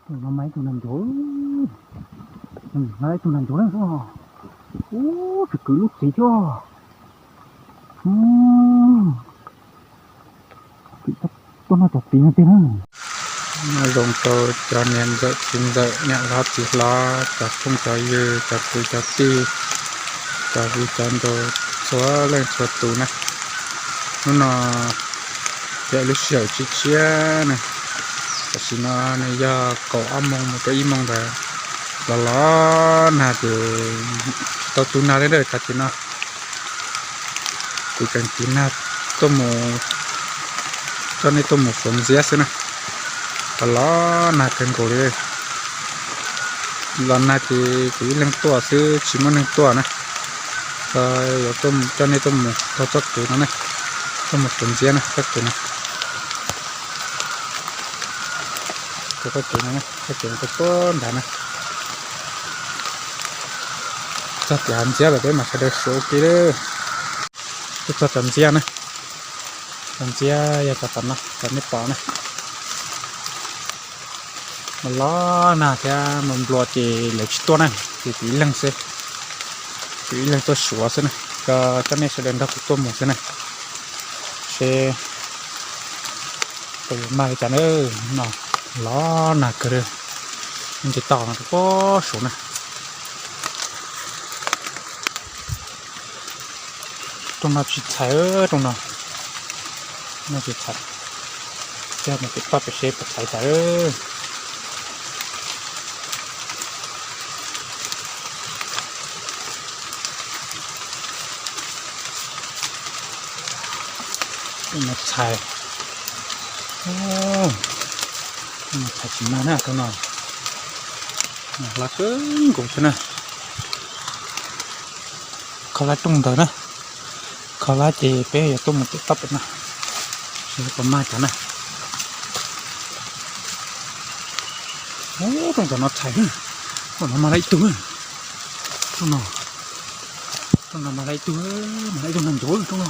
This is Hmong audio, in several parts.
No mas ib tug nas ncuav, ib tug nas ncuav na. Ub, tsis kwv lub txiv thiab. Tuaj noj cov txiv no tiag na. Nyob zoo rau cov niam ntxawm txiv ntxawm, niam hlob txiv hlob, cov phooj cov ywg, cov kwv cov tij, cov viv cov ncaus txhua leej txhua tus na. Hnub no yog lub sij hawm tshiab tshiab na, tam sim no nws yog kaum ob moos mus rau ib moos ntawd. Los los nag ces tsis tau tu nag li lawm tam sim no. Kuv tseem tiv nag tuaj mus, coj nej tuaj mus suav ntxiab xwb na. Los los nag kawg nkaus li. Los nag ces kuv ib leeg tuaj xwb tsis muaj neeg tuaj na. Yuav coj nej tuaj mus taug txoj kev no na, tuaj mus suav ntxiab na, txoj kev no. Txoj kev no, txoj kev no tuaj puag nrad na. Txog tim hav ntxiab lawm peb mam sawv daws suav ua ke lawm. Tuaj txog cov ntxiab na. Cov ntxiab yog cov tom no, cov nej pom na. Los los nag thiab nploos nplua ces lawv tsis tuaj na, ces kuv ib leeg xwb. Kuv ib leeg tuaj suav xwb na, coj nej sawv daws nrog kuv tuaj mus xwb na. Seb puas yuav mag li cas na. No los los nag kawg li. Nce toj no rau puag saud na. Rooj no tsis txhais, rooj no, no tsis txhais. Coj mus pem toj pem seb puas txhais tas. Rooj no txhais, rooj no txhais tsis mag na rooj no. Hla kawg nkaus xwb na. Kho lab rooj ntawd na. Kho lab ces peb yuav tuaj mus pem toj pem no, seb puas mag cov na. Ub, rooj tom no txhais, rooj no mag lab ib tug. Rooj no, rooj no mag lab ib tug, mag lab ib tug nas ncuav rooj no.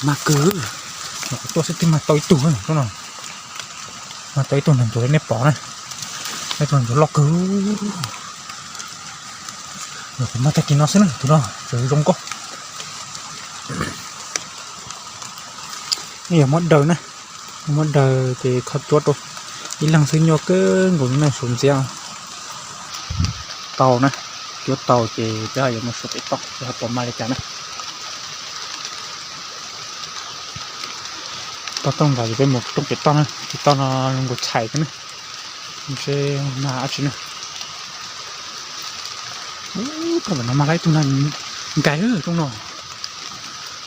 Mag kawg, nyuam qhuav tuaj xwb twb mag tau ib tug rooj no. Mag tau ib tug nas ncuav li nej pom na. Ib tug nas ncuav loj kawg. Nyuam qhuav mag tag kis no xwb na, tus no tseem zoo nkauj. Nej yuav muab daws na, muab daws ces kho cuab rau. Ib leeg xwb nyuaj kawg nkaus na, suav ntxiab. Tau na, cuab tau ces peb ho yuav mus suav pem toj seb ho puas mag li cas na. Toj rooj nrad ces peb mus rooj pem toj na, pem toj no zoo nkaus txhais thiab na. Seb mag dab tsi na. Ub, rooj pem no mag lab ib tug nas nkais rooj no.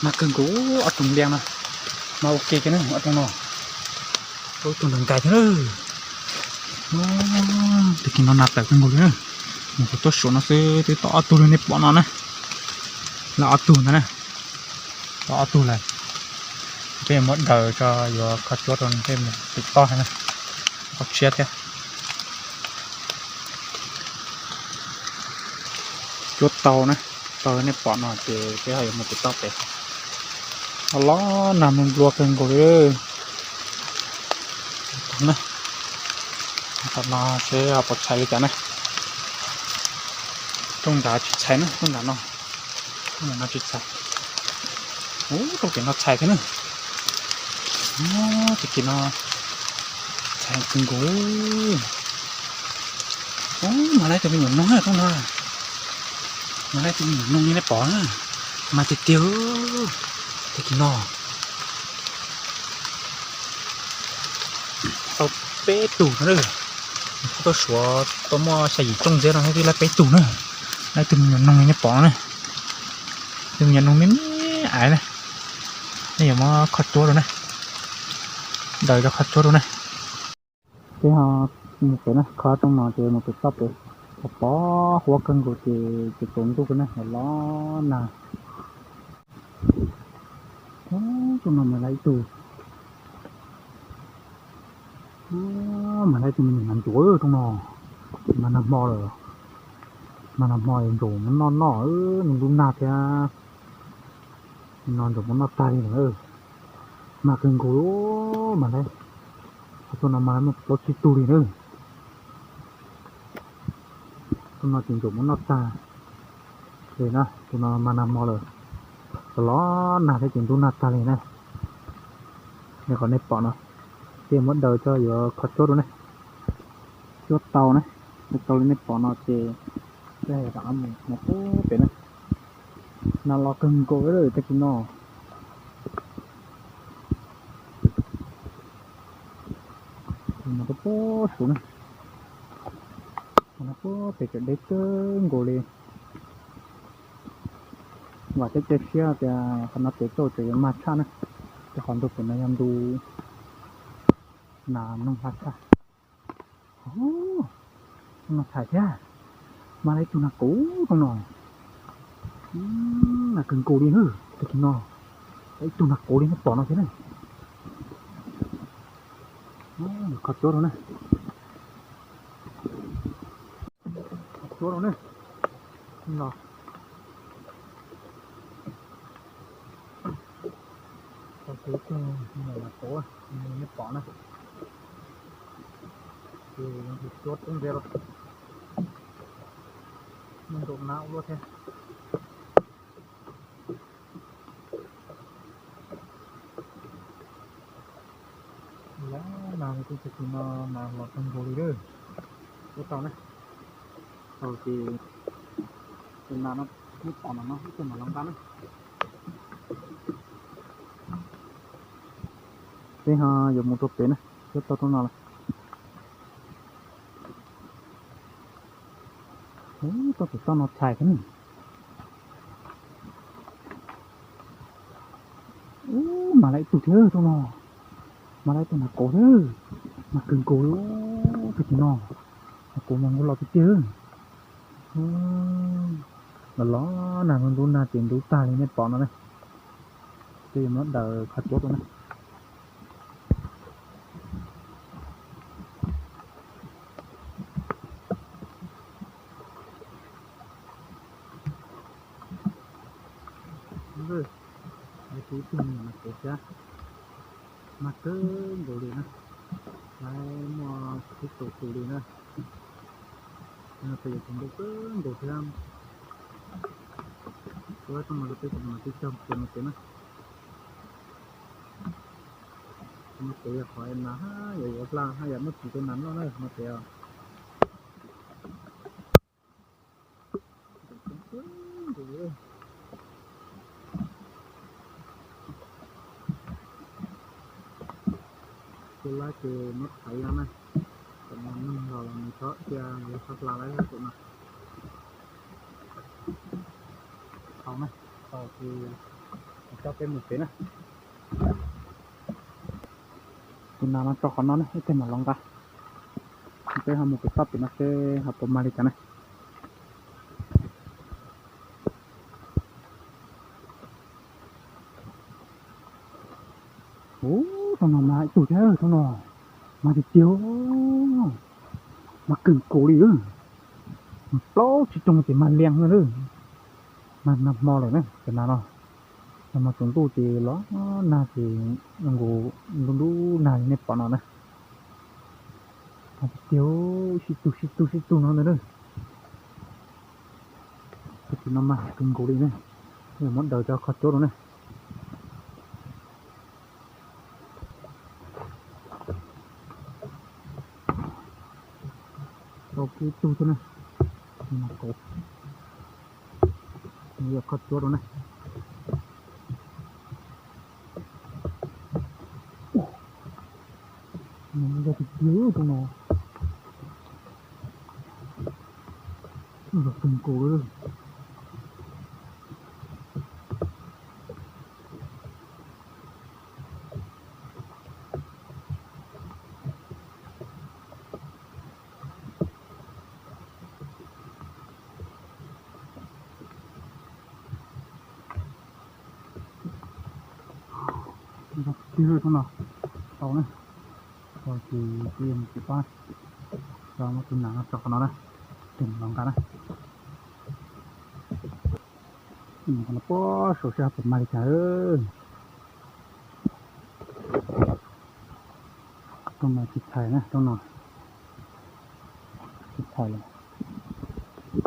Mag kawg nkaus, ob rooj liaj no. Mag ua ke kiag na ob rooj no. Ub, tus nas nkais thiab na. Tag kis no nas tawm kawg nkaus li na. Nyuam qhuav tuaj suav no xwb twb tau ob tug li nej pom no na. Lawv ob tug ntawd na. Tau ob tug lawm. Peb yuav muab daws tso, yuav kho cuab rau peb mus pem toj na. Ob tshiab thiab. Cuab tau na, tau li nej pom no ces peb ho yuav mus pem toj pem. Los los nag nploos nplua kawg nkaus li. Tom no, tom no seb puas txhais li cas na. Rooj nrad tsis txhais na, rooj nrad no, rooj nrad no tsis txhais. Ub, rooj pem no txhais thiab na. Ub, tag kis no txhais kawg nkaus. Ub, mag lab ib tug me nyuam noog na rooj no. Mag lab ib tug me nyuam noog li nej pom na. Mag tiag tiag. Tag kis no tau peb tug no na. Tuaj suav tau muaj xya yim rooj ntxiab no twb lab peb tug na. Lab ib tug me nyuam noog li nej pom no na. Tus me nyuam noog me me aiv na. Nej yuav muab kho cuab rau na. Daws rau kho cuab rau na. Peb ho mus pem na, kho rooj no ces mus pem toj pem. Pov pov huab kawg nkaus ces tsaus ntuj na, los los nag. Rooj no mas lab ib tug, mas lab ib tug me nyuam nas ncuav rooj no. Mas nag hmo lawm, mas nag hmo ntsaum muab noj noj, nws ntub nag thiab. No ntsaum muab noj tag li lawm. Mag kawg nkaus mas lab. Qhov tuaj no mas muaj plaub tsib tug li na. Tus no ces ntsaum muab noj tag li na, tus no mas nag hmo lawm, los los nag thiab ces ntub nag tag li na. Nej, qhov nej pom no, tej muab daws tso yuav kho cuab rau ne. Cuab tau na, cuab tau li nej pom no ces peb rov qab mus pem na. Nag los kawg nkaus li tag kis no. Tus no puag saum na, tus no puag pem tseem deb kawg nkaus li. Vam thiab cia siab tias qhov no tes txaj tseem yuav mag tshaj na, rau qhov ntu pem no yog ntu nas noog hla tshaj. Tus no txhais thiab, mag tau ib tug nas kauv rau no. Nag kawg nkaus li, tag kis no, ib tug nas kauv li nej pom no thiab na. Kho cuab rau na, kho cuab rau na. Los, tau ib tug nas kauv, nej pom na, ces tus cuab tub ntxiv los, muaj ntau nab ua luaj thiab. Yam nas kuj tag kis no mas los kawg nkaus li lawm. Ua tau na, tau ces tus nas no, nej pom no no ib tug mas los nqa na. Peb ho yuav mus rau pem na, cuab tau rau no lawm. Ub, tau tus toj no txhais thiab ne. Ub, mag lawm ib tug thiab rau no, mag lawm ib tug nas kauv thiab, mag kawg nkaus li. Tag kis no nas kauv mas nkaus los tiag tiag. Los los nag, ntub nag ces ntub tag li nej pom no na. Peb yuav muab daws kho cuab rau na. Tus no mas kauv thiab, mag kawg nkaus li na, lawv muaj tsib caug tus li na. Tus no tes yuav tus ntau kawg nkaus thiab. Tus no mas peb tus no mas tsib caug tus no tes na. Tus no tes yog qhov nas haj yam yuav hla haj yam muaj tsis rau nas noj na, no tes os. Tus lab ces muab thaiv no na, tus no neeg los los nws txhob cia nws txhob hla lawm tus no. Tau na, tau ces coj peb mus pem na. Tus nas no tso qhov no na, ib teg mam los nqa. Peb ho mus pem toj pem no seb ho puas mag li cas na. Ub, tau no mag ib tug thiab, tau no mag tiag tiag, mag kawg nkaus li. Mag plaub tsib rooj ces mag lias lawm. Mag nag hmo lawm na, cov nas no. Nag hmo tsaus ntuj ces los nag ces nkaus ntu ntuj nag li nej pom no na. Mag tiag tiag, sib tug sib tug sib tug no ntag na. Tag kis no mag kawg nkaus li ne. Muab daws cov kho cuab rau ne. Tau ib tug thiab ne. Mas kauv, yog kho cuab rau ne. Yog tiag tiag tus no, yog kawg nkaus li. Tig lawm tus no, tau na, tau ces peb yuav mus pem toj, tso muab tus nas no tso qhov no na, tes los nqa na. Qhov no puag saum seb ho puas mag li cas. Rooj no tsis txhais na, rooj no tsis txhais li. Qhov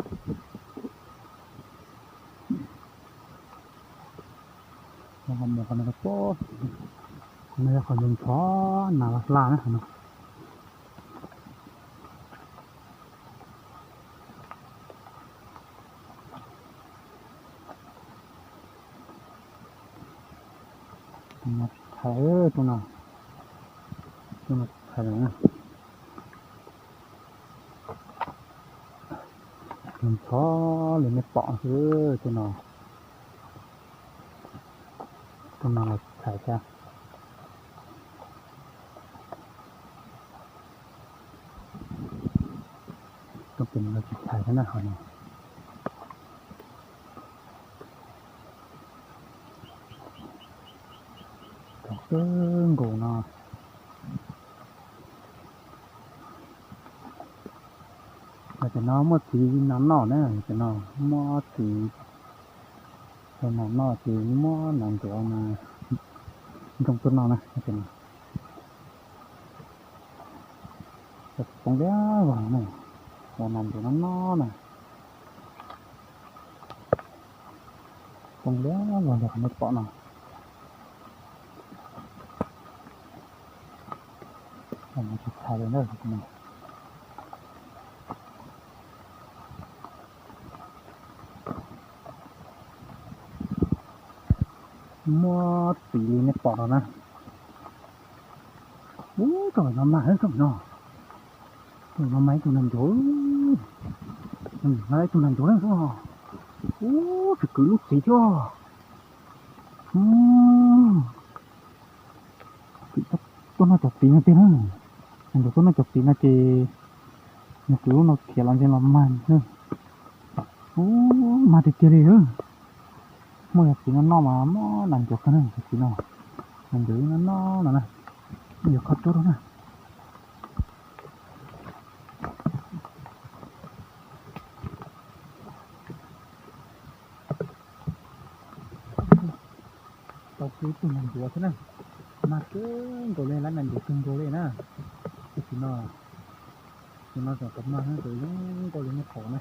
no yog qhov ntxhov ntxhov nas los hla na qhov no. Tus no tsis txhais, tus no, tus no tsis txhais lawm na. Tus ntxhov li nej pom xwb, tus no, tus no los tsis txhais thiab. Tus pem no los tsis txhais thiab na qhov no. Txaus kawg nkaus no. Yog tias no muaj txiv nas noj na, yog tias no muaj txiv nas noj ces muab nas ncuav mas zoo tuaj noj na. Poob liab vog na, ua nas ncuav no noj na. Poob liab vog li qhov nej pom no. Tsis txhais li na. Muaj txiv li nej pom no na. Ub, txoj no mas, txoj no, txoj no mas ib tug nas ncuav, ib tug nas ncuav na. Ub, tsis kwv lub txiv thiab. Tuaj noj cov txiv no tiag na. Nas ncuav tuaj noj cov txiv no ces nws kwv lub no khiav los ntsees los mag na. Ub, mag tiag tiag li. Muaj yog txiv no noj mas muab nas ncuav kawg na, cov txiv no. Nas ncuav no noj no na. Muaj yog kho tuaj rau na. Tau ib tug nas ncuav thiab na. Mag kawg nkaus li, lab nas ncuav kawg nkaus li na. Tus txiv no, tus no tseem qhov mag na, tus zoo nkauj li nej pom na.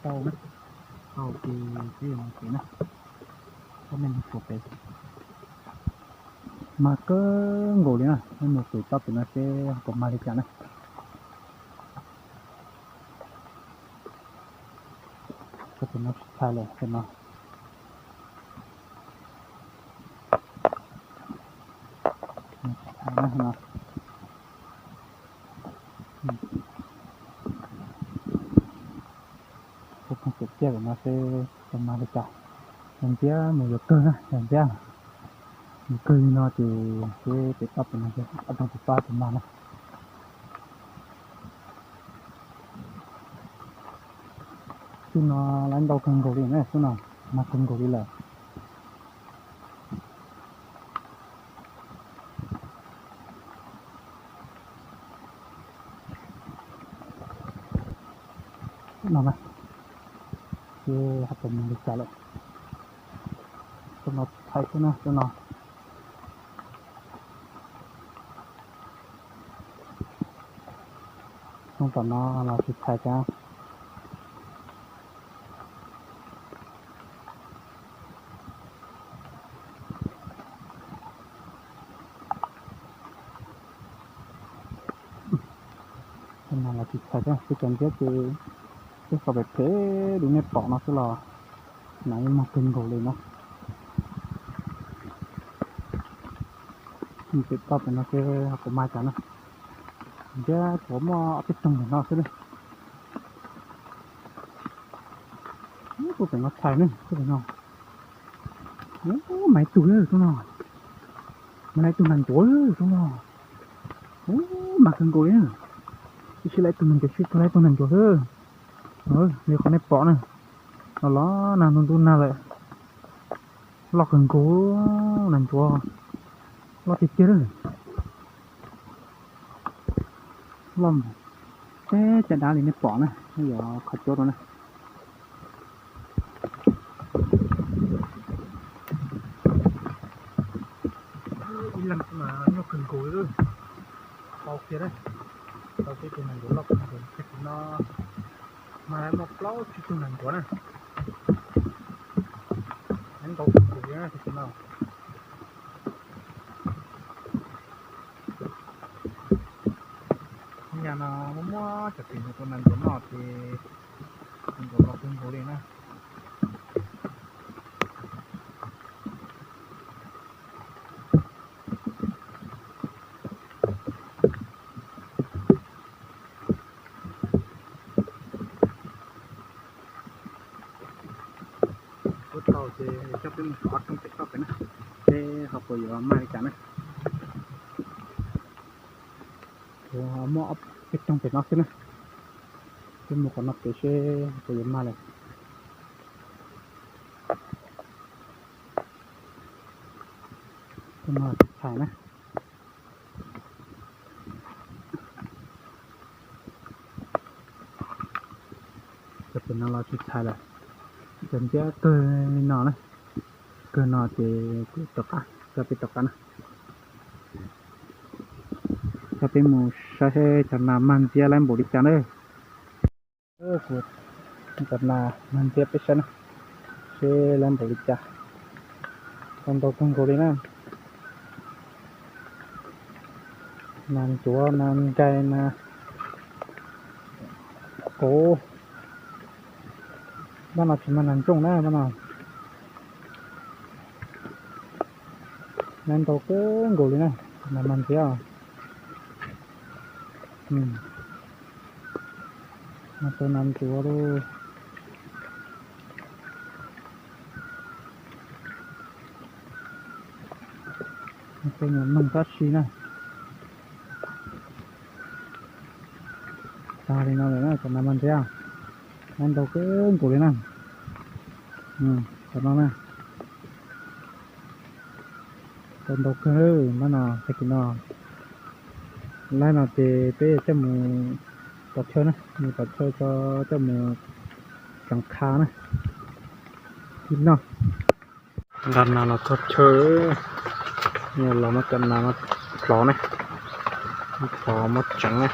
Tau na, tau ces peb yuav mus pem na, peb mus tsuas pem. Mag kawg nkaus li na, peb mus pem toj pem no seb puas mag li cas na. Txoj pem no tsis txhais lawm, pem no. Peb pheej txiav txiaj pem no seb puas mag li cas. Yog ntxiab mus yuav kawg na, yog ntxiab mus kawg li no ces seb pem toj pem no seb ob tug pem toj puas mag na. Xub no lab ntau kawg nkaus li na, xub no mag kawg nkaus li lawm. No na, ces hab tom mus li cas lawm. Xub no txhais xwb na, xub no. Xub tom no los tsis txhais thiab. Xub no los tsis txhais thiab, peb cov ntxiab ces peb xav pem phem li nej pom no xwb los nas yeej mag kawg nkaus li na. Pem toj pem no seb puas mag cas na. Ntxiab tsuas muaj ob peb rooj ntawm no xwb na. Tuaj pem no txhais ne, tuaj pem no. Ub, mas ib tug lawm tuaj no. Mas lawm ib tug nas ncuav lawm tuaj no. Ub, mas kawg nkaus li. Ib sij lawm ib tug nas ncuav, sib tug lawm ib tug nas ncuav xwb. Li qhov nej pom na, los los nag ntuj ntuj nag lawm. Loj kawg nkaus, nas ncuav. Loj tiag tiag lawm. Loj teb caj dab li nej pom na, yuav kho cuab rau na. Ib leeg mas nyuaj kawg nkaus li. Tau kiag, tau kiag tus nees ncuav loj kawg nkaus tag kis no. Mas muaj plaub tsib tug nees ncuav na. Ntau kawg nkaus li tag kis no. Yam no muaj muaj cov pem tus nees ncuav no ces nees ncuav loj kawg nkaus li na. Kuv tau ces coj peb mus xyuas ob rooj pem toj pem na, seb ho puas yuav mag li cas na. Kuv muaj ob peb rooj pem no xwb na. Peb mus qhov no pem seb ho puas yuav mag lawm. Peb no tsis txhais na. Cov pem no los tsis txhais lawm. Cov ntxiab kawg li no na. Kawg no ces kuv rov qab, coj peb rov qab na. Coj peb mus saib seb cov nas mag ntxiab laib npaum li cas na. Kuv cov nas mag ntxiab peb saib na, seb laib npaum li cas. Tau ntau kawg nkaus li na. Nas ncuav, nas nkais, nas kauv. Pab no tsis mag nas ntsooj na pab no. Laib ntau kawg nkaus li na, nas mag ntxiab. Mas tau nas ncuav lawm. Tej nyuam noog tab si na. Tag li no lawm na, cov nas mag ntxiab, laib ntau kawg nkaus li na. Cov no na, tau ntau kawg pab no, tag kis no. Laib no ces peb coj mus pov chaw na, mus pov chaw tso, coj mus tseev qha na. Tib no. Nqa nas los txog chaw, los muab cov nas no plhov ne, plhov muab tseev ne.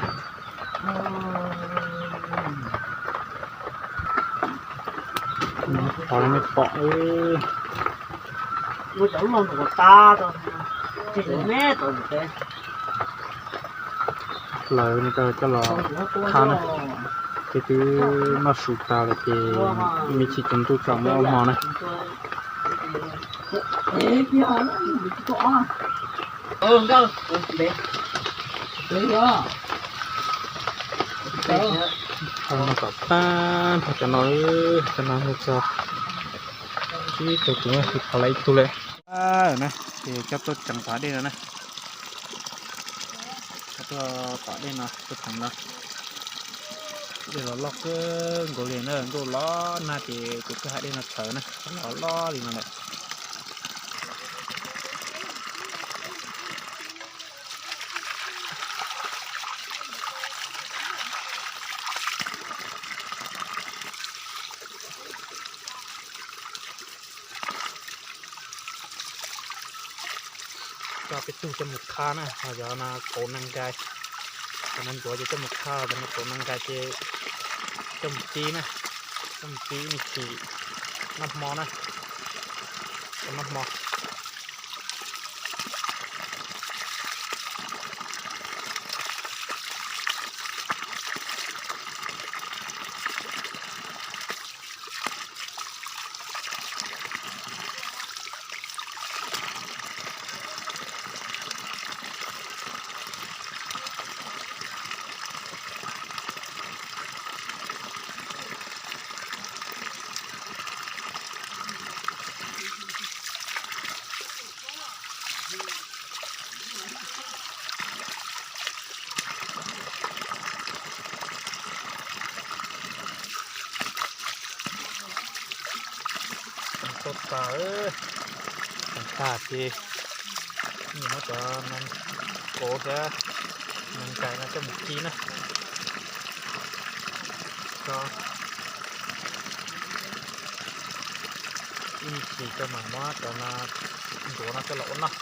Plhov nej pom. Hlawv no coj los qha na, ces twb noj su tas lawm ces me ntsis tsaus ntuj tso muab ua hmo na. Noj kom tag nrho cov no, cov no txog tsib rau tus, tsis thov lawv ib tug lawm. Na, ces coj tuaj tseev tom hav dej no na. Coj tuaj tom dej no tuaj tseev no. Dej los loj kawg nkaus li na, ntuj los nag ces tus kwj hav dej no txhawv na, los loj li no lawm. Coj peb tug coj mus qha na, ho yog no kauv nas nkais, cov nas ncuav ces coj mus qha, cov no kauv nas nkais ces coj mus txib na, coj mus txib me ntsis noj hmo na, noj hmo. Tau tas, tag ces Muab cov nas kauv thiab nas nkais no coj mus ci na. Cov ib me chim coj mam muab cov nas ncuav no coj los ua noj.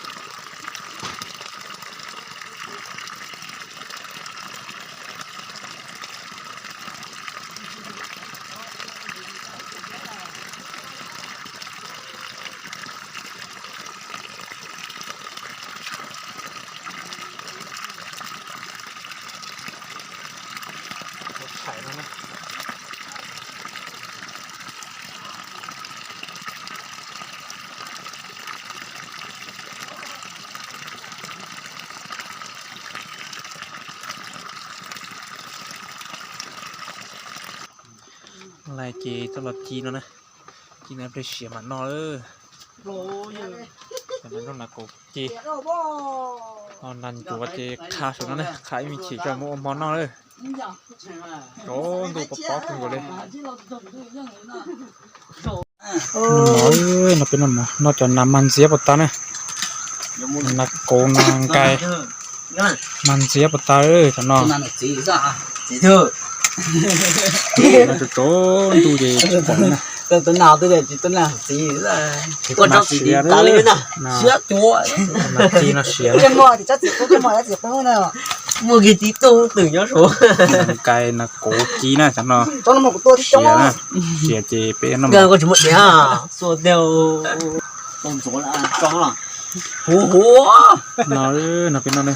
Lais ces txoj los ci no na, ci no ple siav mam noj lawm. Cov no nrog nas kauv ci, nas ncuav ces qha saum no na, qha ib me chim tso muab ua hmo noj lawm. Cov ntuj pov pob kawg nkaus li. Noj mov, noj peb noj mov, noj cov nas mag ntxiab puas tas na, nas kauv nas nkais, mag ntxiab puas tas cov no. Noj tsaus ntuj ces tsis pom li na. Nas ci no siav na. Nas nkais nas kauv ci na cov no. Siav na, siav ces peb noj mov. No, no peb noj na.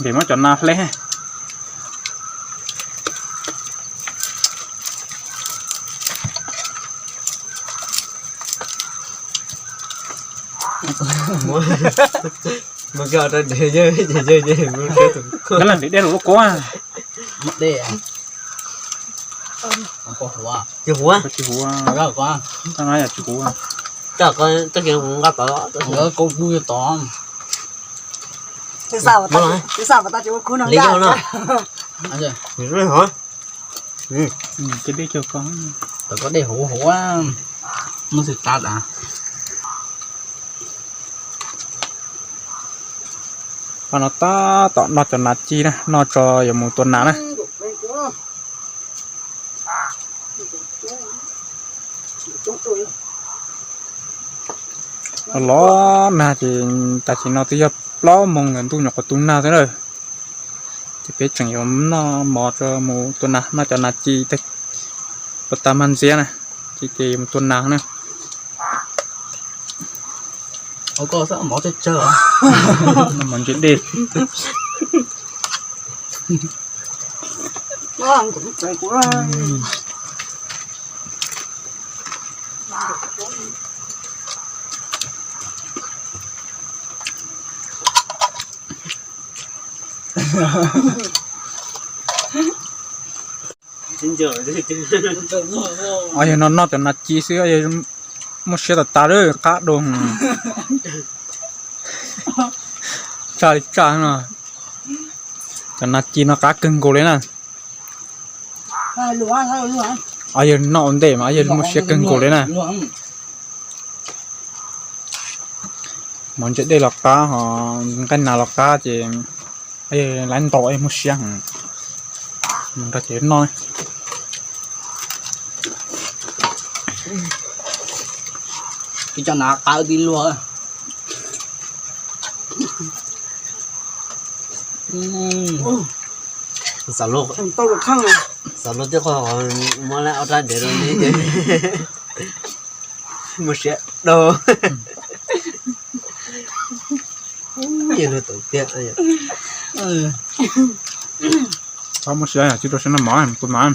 Pem muab cov nas hle. Dej lub kua. Tsis huv. Tsis huv. Nqa tod. Cov dej huv huv, muab xwb tas. Qhov no tab tom noj cov nas ci na, noj tso yuav mus tua nas na. Los nag ces tam sim no twb yog plaub moos ntawm ntuj nyuam qhuav tu nag xwb na. Ces peb tseem yuav noj mov tso mus tua nas, noj cov nas ci puas tas mag ntxiab na, ces yuav mus tua nas na. Noj mov ntse dej. Yog no noj cov nas ci xwb, muaj siab tas tas lawm, qab dua. Tsaj li tsaj no. Cov nas ci no qab kawg nkaus li na. Yog noj ua ntej mas yog muaj siab kawg nkaus li na. Mov ntse dej los qab, ho nqaij nas los qab ces lawv ntaus muaj siab. Mus nrog cev noj. Cov nas qab tib luag. Xav luaj, xav luaj twb qhov muab lawm ob rab ntev rau li ces muaj siab dua. Yog luag tau tiag. Txhob muaj siab, tsis rau siab noj mov, tua nas.